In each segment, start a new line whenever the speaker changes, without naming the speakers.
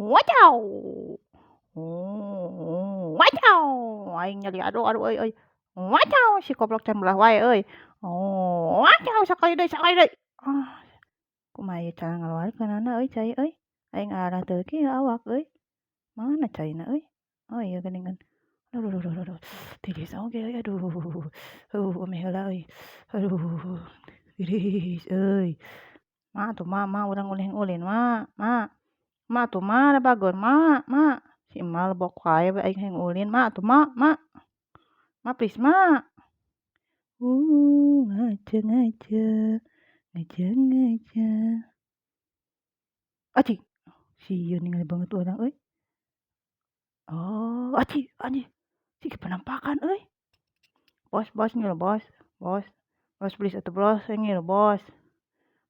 Wajaw, wajaw, aing nyeri, aduh aduh euy euy, wajaw, si goblok can belah wae euy, wajaw, sakali deui, sakali deui, ah kumaha ieu cara ngaluarkeunana euy cai euy, aing ararah teu kieu awak euy, mana caina euy, oh ieu geuningan, aduh duh duh duh, tiris oge euy, aduh ameh heula euy, aduh tiris euy, ma atuh ma ma urang ulin ulin ma ma, ma atuh ma da bageur ma ma, si emak lebok wae we aing hayang ulin ma atuh ma ma, ma please ma, ngaca ngaca ngaca ngaca, acing sieun ningali beungeut urang euy, oh aci anjir siga penampakan euy, bos bos ngilu bos bos bos please atuh bos hayang ngilu bos,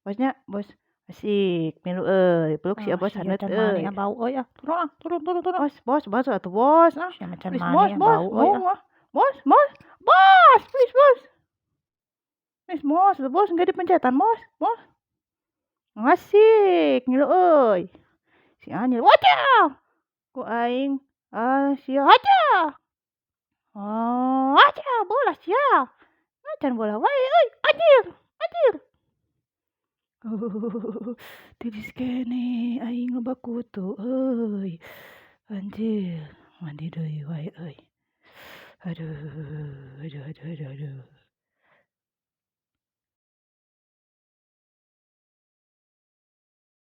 bos nya bos asik milu euy peluk sia
Ah,
bos
sia
haneut
can mandi
euy,
ah bau euy ah. Turun ah, turun turun turun.
Bos bos bos atuh bos ah,
Sia mah can
please
mandi
bos
ah
bos
bau euy ah.
ah bos bos bos please bos, please bos atuh bos engke dipencetan bos bos, asik ngilu euy, si anjir waja ku aing ah sia haja, haja bolah sia, can bolah wae euy anjir anjir, tiris keneh aing loba kutu euy, anjir mandi deui wae euy, aduh aduh aduh aduh aduh.